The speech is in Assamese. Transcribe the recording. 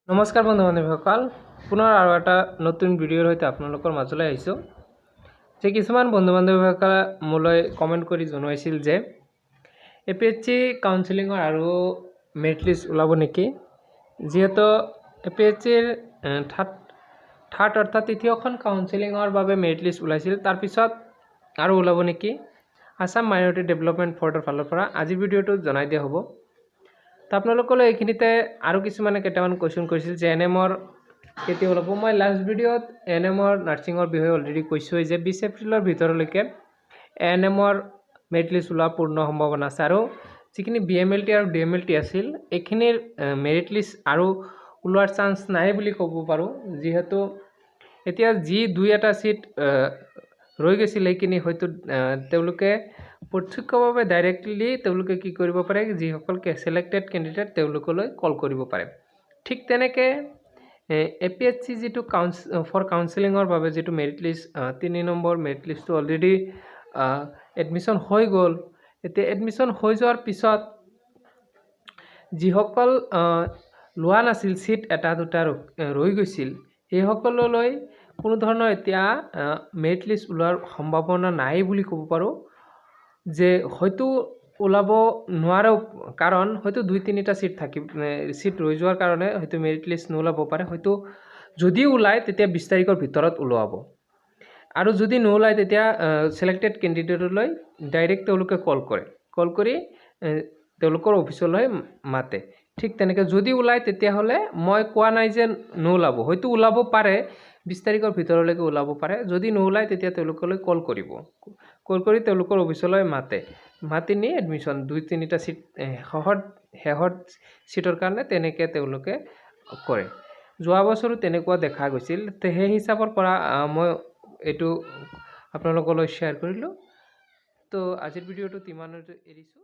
নমস্কাৰ বন্ধু বান্ধৱীসকল, পুনৰ আৰু এটা নতুন ভিডিঅ'ৰ সৈতে আপোনালোকৰ মাজলৈ আহিছোঁ। যে কিছুমান বন্ধু বান্ধৱীসকলে মোলৈ কমেণ্ট কৰি জনাইছিল যে এপিএছচি কাউন্সিলিঙৰ আৰু মেৰিট লিষ্ট ওলাব নেকি, যিহেতু এপিএছচিৰ থাৰ্ড থাৰ্ড অৰ্থাৎ তৃতীয়খন কাউন্সিলিঙৰ বাবে মেৰিট লিষ্ট ওলাইছিল, তাৰপিছত আৰু ওলাব নেকি আছাম মাইনৰিটি ডেভেলপমেণ্ট বৰ্ডৰ ফালৰ পৰা। আজিৰ ভিডিঅ'টোত জনাই দিয়া হ'ব। তো আপোনালোকলৈ এইখিনিতে আৰু কিছুমানে কেইটামান কুৱেশ্যন কৰিছিল যে এনএমৰ কেতিয়া ওলাব। মই লাষ্ট ভিডিঅ'ত এনএমৰ নাৰ্ছিঙৰ বিষয়ে অলৰেডি কৈছোঁৱেই যে 20 এপ্ৰিলৰ ভিতৰলৈকে এনএমৰ মেৰিট লিষ্ট ওলোৱাৰ পূৰ্ণ সম্ভাৱনা আছে। আৰু যিখিনি বিএমএলটি আৰু ডিএমএলটি আছিল, এইখিনিৰ মেৰিট লিষ্ট আৰু ওলোৱাৰ চান্স নাই বুলি ক'ব পাৰোঁ, যিহেতু এতিয়া যি দুই এটা ছিট ৰৈ গৈছিল, সেইখিনি হয়তো তেওঁলোকে প্ৰত্যক্ষভাৱে, ডাইৰেক্টলি তেওঁলোকে কি কৰিব পাৰে, যিসকল চিলেক্টেড কেণ্ডিডেট তেওঁলোকলৈ কল কৰিব পাৰে। ঠিক তেনেকৈ এপিএছচি যিটো ফৰ কাউন্সিলিঙৰ বাবে যিটো মেৰিট লিষ্ট, 3 নম্বৰ মেৰিট লিষ্টটো অলৰেডি এডমিশ্যন হৈ গ'ল। এতিয়া এডমিশ্যন হৈ যোৱাৰ পিছত যিসকল লোৱা নাছিল, ছিট এটা দুটা ৰৈ গৈছিল, সেইসকললৈ কোনো ধৰণৰ এতিয়া মেৰিট লিষ্ট ওলোৱাৰ সম্ভাৱনা নাই বুলি ক'ব পাৰোঁ। যে হয়তো ওলাব নোৱাৰেও, কাৰণ হয়তো দুই তিনিটা ছিট ৰৈ যোৱাৰ কাৰণে হয়তো মেৰিট লিষ্ট নোলাব পাৰে। হয়তো যদি ওলায়, তেতিয়া 20 তাৰিখৰ ভিতৰত ওলাব আৰু যদি নোলায়, তেতিয়া চিলেক্টেড কেণ্ডিডেটলৈ ডাইৰেক্ট তেওঁলোকে কল কৰে, কল কৰি তেওঁলোকৰ অফিচলৈ মাতে। ঠিক তেনেকৈ যদি ওলায় তেতিয়াহ'লে, মই কোৱা নাই যে নোলাব, হয়তো ওলাব পাৰে, 20 তাৰিখৰ ভিতৰলৈকে ওলাব পাৰে। যদি নোলায়, তেতিয়া তেওঁলোকলৈ কল কৰিব, কল কৰি তেওঁলোকৰ অফিচলৈ মাতে, মাতি নি এডমিশ্যন দুই তিনিটা ছিট শেষত শেষত ছিটৰ কাৰণে তেনেকৈ তেওঁলোকে কৰে। যোৱা বছৰো তেনেকুৱা দেখা গৈছিল। তো সেই হিচাপৰ পৰা মই এইটো আপোনালোকলৈ শ্বেয়াৰ কৰিলোঁ। তো আজিৰ ভিডিঅ'টোত ইমানতে এৰিছোঁ।